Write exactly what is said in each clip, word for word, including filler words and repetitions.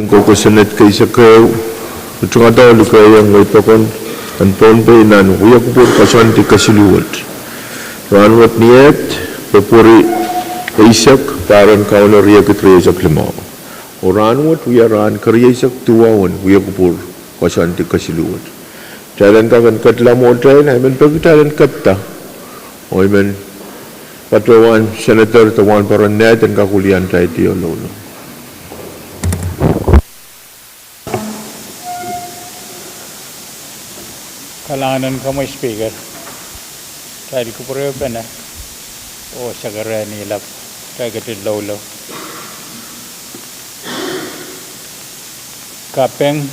Koko Senate keisek ehu, tungoal likehiong weipokon en Pohnpei nan wiekupwur koasoandi kesiluh wet. Rahnwet ni Eht, Pwehpwuri eisek, pahr en Kauno riekid rieisek limau. Oh rahnwet wia rahn kerieisek duwau en wiekupwur koasoandi kesiluh wet. Kitail en kak en ketlahng mwohtail, I men peki kitail en kepda. Oh I men patohwan Senator de Wahnpoaron Nehd en kak wiliandi loulou. Kalahngan en komwi Speaker, kitail kupwurpene oh sakarehn ilap, kitail ketin loulou. Kaping,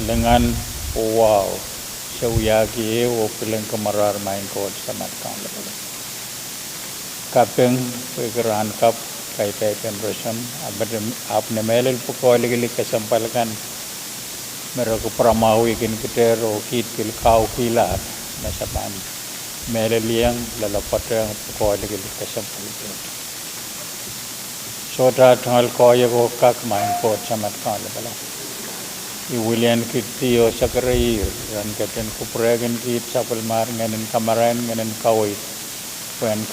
lingan, oh wahu, se wiahki ehu oh pilingki mwarahr, Maing Koht Samat Kaun Lapalap. Kaping pwehki rahn kapw, kaidehn roson, ahpw ni mehlel pwukoa likilik kesempwal kan me re kupwuramwahwihkin kitail oh kiht pil kaukilahr, me se pahn mehlelieng, loaloapwoatehng pwukoa likilik kesempwal kan. Sohte tungoal koahiek oh kak, Maing Koht Samat Kaun Lapalap. I wiliandi oh sakaraih ren ketin kupwurehkin kiht sapwellimar ngehnen kamarain, ngehnen kaweid, pwe en